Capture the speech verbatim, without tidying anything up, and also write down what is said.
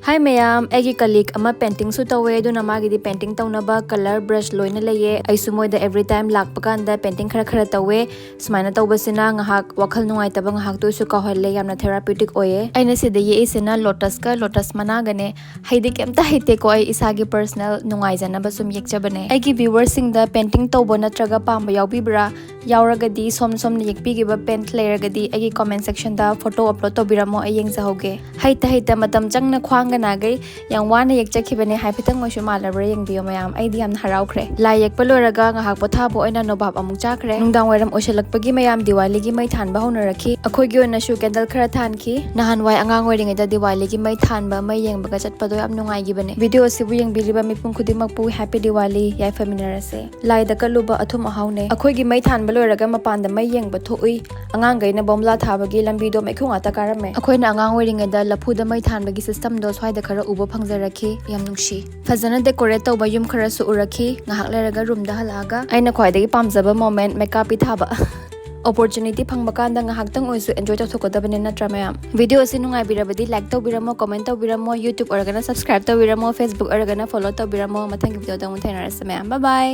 Hi ꯃꯌꯥꯝ, ꯑꯩꯒꯤ colleague ꯑꯃ paintingꯁꯨ ꯇꯧꯋꯦ, ꯑꯗꯨꯅ ꯃꯥꯒꯤꯗꯤ painting ꯇꯧꯅꯕ color brush ꯂꯣꯏꯅ ꯂꯩꯌꯦ꯫ ꯑꯩꯁꯨ ꯃꯣꯏꯗ every time ꯂꯥꯛꯄ ꯀꯥꯟꯗ painting ꯈꯔ ꯈꯔ ꯇꯧꯋꯦ꯫ ꯁꯨꯃꯥꯏꯅ ꯇꯧꯕꯁꯤꯅ ꯉꯥꯏꯍꯥꯛ ꯋꯥꯈꯜ ꯅꯨꯡꯉꯥꯏꯇꯕ ꯉꯥꯏꯍꯥꯛꯇ ꯑꯣꯏꯁꯨ ꯀꯥꯎꯍꯜꯂꯦ, ꯌꯥꯝꯅ therapeutic ꯑꯣꯏꯌꯦ꯫ ꯑꯩꯅ ꯁꯤꯗ ꯌꯦꯛꯏꯁꯤꯅ lotusꯀ lotus ꯃꯅꯥꯒꯅꯦ꯫ ꯍꯩꯗꯤ ꯀꯩꯝꯇ ꯍꯩꯇꯦꯀꯣ, ꯑꯩ ꯏꯁꯥꯒꯤ personal ꯅꯨꯡꯉꯥꯏꯖꯅꯕ ꯁꯨꯝ ꯌꯦꯛꯆꯕꯅꯦ꯫ ꯑꯩꯒꯤ viewerꯁꯤꯡꯗ painting ꯇꯧꯕ ꯅꯠꯇ꯭ꯔꯒ ꯄꯥꯝꯕ ꯌꯥꯎꯕꯤꯕ꯭ꯔꯥ? ꯌꯥꯎꯔꯒꯗꯤ ꯁꯣꯝ ꯁꯣꯝꯅ ꯌꯦꯛꯄꯤꯈꯤꯕ paint ꯂꯩꯔꯒꯗꯤ ꯑꯩꯒꯤ comment sectionꯗ photo upload ꯇꯧꯕꯤꯔꯝꯃꯣ, ꯑꯩ ꯌꯦꯡꯖꯍꯧꯒꯦ꯫ ꯍꯩꯇ ꯍꯩꯇ ꯃꯇꯝ ꯆꯪꯅ ꯈ꯭ꯋꯥꯡꯒ ꯅꯥꯒꯩ ꯌꯥꯝ ꯋꯥꯅ ꯌꯦꯛꯆꯈꯤꯕꯅꯦ, ꯍꯥꯏꯐꯦꯠꯇꯪ ꯑꯣꯏꯁꯨ ꯃꯥꯜꯂꯕ꯭ꯔꯥ ꯌꯦꯡꯕꯤꯌꯨ ꯃꯌꯥꯝ, ꯑꯩꯗꯤ ꯌꯥꯝꯅ ꯍꯔꯥꯎꯈ꯭ꯔꯦ꯫ ꯂꯥꯏ ꯌꯦꯛꯄ ꯂꯣꯏꯔꯒ ꯉꯥꯏꯍꯥꯛ ꯄꯣꯊꯥꯕ ꯑꯣꯏꯅ ꯅꯣꯕꯥꯞ ꯑꯃꯨꯛ ꯆꯥꯈ꯭ꯔꯦ꯫ ꯅꯨꯡꯗꯥꯡ ꯋꯥꯏꯔꯝ ꯑꯣꯏꯁꯜꯂꯛꯄꯒꯤ ꯃꯌꯥꯝ ꯗꯤꯋꯥꯂꯤꯒꯤ ꯃꯩ ꯊꯥꯟꯕ ꯍꯧꯅꯔꯛꯈꯤ꯫ ꯑꯩꯈꯣꯏꯒꯤ ꯑꯣꯏꯅꯁꯨ candle ꯈꯔ ꯊꯥꯟꯈꯤ꯫ ꯅꯍꯥꯟꯋꯥꯏ ꯑꯉꯥꯡ ꯑꯣꯏꯔꯤꯉꯩꯗ ꯗꯤꯋꯥꯂꯤꯒꯤ ꯃꯩ ꯊꯥꯟꯕ, ꯃꯩ ꯌꯦꯡꯕꯒ ꯆꯠꯄꯗꯣ ꯌꯥꯝ ꯅꯨꯡꯉꯥꯏꯈꯤꯕꯅꯦ꯫ Video ꯑꯁꯤꯕꯨ ꯌꯦꯡꯕꯤꯔꯤꯕ ꯃꯤꯄꯨꯝ ꯈꯨꯗꯤꯡꯃꯛꯄꯨ Happy Diwali, ꯌꯥꯏꯐꯃꯤꯟꯅꯔꯁꯦ꯫ ꯂꯥꯏꯗ ꯀꯠꯂꯨꯕ ꯑꯊꯨꯝ ꯑꯍꯥꯎꯅꯦ꯫ ꯑꯩꯈꯣꯏꯒꯤ ꯃꯩ ꯊꯥꯟꯕ ꯂꯣꯏꯔꯒ ꯃꯄꯥꯟꯗ ꯃꯩ ꯌꯦꯡꯕ ꯊꯣꯛꯎꯏ꯫ ꯑꯉꯥꯡꯈꯩꯅ ꯕꯣꯝꯕꯨꯂꯥ ꯊꯥꯕꯒꯤ ꯂꯝꯕꯤꯗꯣ ꯃꯩꯈꯨ ꯉꯥꯛꯇ ꯀꯥꯔꯝꯃꯦ꯫ ꯑꯩꯈꯣꯏꯅ ꯑꯉꯥꯡ ꯑꯣꯏꯔꯤꯉꯩꯗ ꯂꯐꯨꯗ ꯃꯩ ꯊꯥꯟꯕꯒꯤ systemꯗꯣ ꯁ꯭ꯋꯥꯏꯗ ꯈꯔ ꯎꯕ ꯐꯪꯖꯔꯛꯈꯤ꯫ ꯌꯥꯝ ꯅꯨꯡꯁꯤ꯫ ꯐꯖꯅ decorate ꯇꯧꯕ ꯌꯨꯝ ꯈꯔꯁꯨ ꯎꯔꯛꯈꯤ꯫ ꯉꯥꯏꯍꯥꯛ ꯂꯩꯔꯒ roomꯗ ꯍꯜꯂꯛꯑꯒ ꯑꯩꯅ ꯈ꯭ꯋꯥꯏꯗꯒꯤ ꯄꯥꯝꯖꯕ moment, ꯃꯩꯀꯥꯞꯄꯤ ꯊꯥꯕ꯫ Opportunity ꯐꯪꯕ ꯀꯥꯟꯗ ꯉꯥꯏꯍꯥꯛꯇꯪ ꯑꯣꯏꯁꯨ enjoy ꯇꯧꯊꯣꯛꯀꯗꯕꯅꯦ, ꯅꯠꯇ꯭ꯔꯥ ꯃꯌꯥꯝ? Video ꯑꯁꯤ ꯅꯨꯡꯉꯥꯏꯕꯤꯔꯕꯗꯤ like ꯇꯧꯕꯤꯔꯝꯃꯣ, comment ꯇꯧꯕꯤꯔꯝꯃꯣ, YouTube ꯑꯣꯏꯔꯒꯅ subscribe ꯇꯧꯕꯤꯔꯝꯃꯣ, Facebook ꯑꯣꯏꯔꯒꯅ follow ꯇꯧꯕꯤꯔꯝꯃꯣ꯫ ꯃꯊꯪꯒꯤ videoꯗ ꯑꯃꯨꯛ ꯊꯦꯡꯅꯔꯁꯤ ꯃꯌꯥꯝ꯫ Bye bye꯫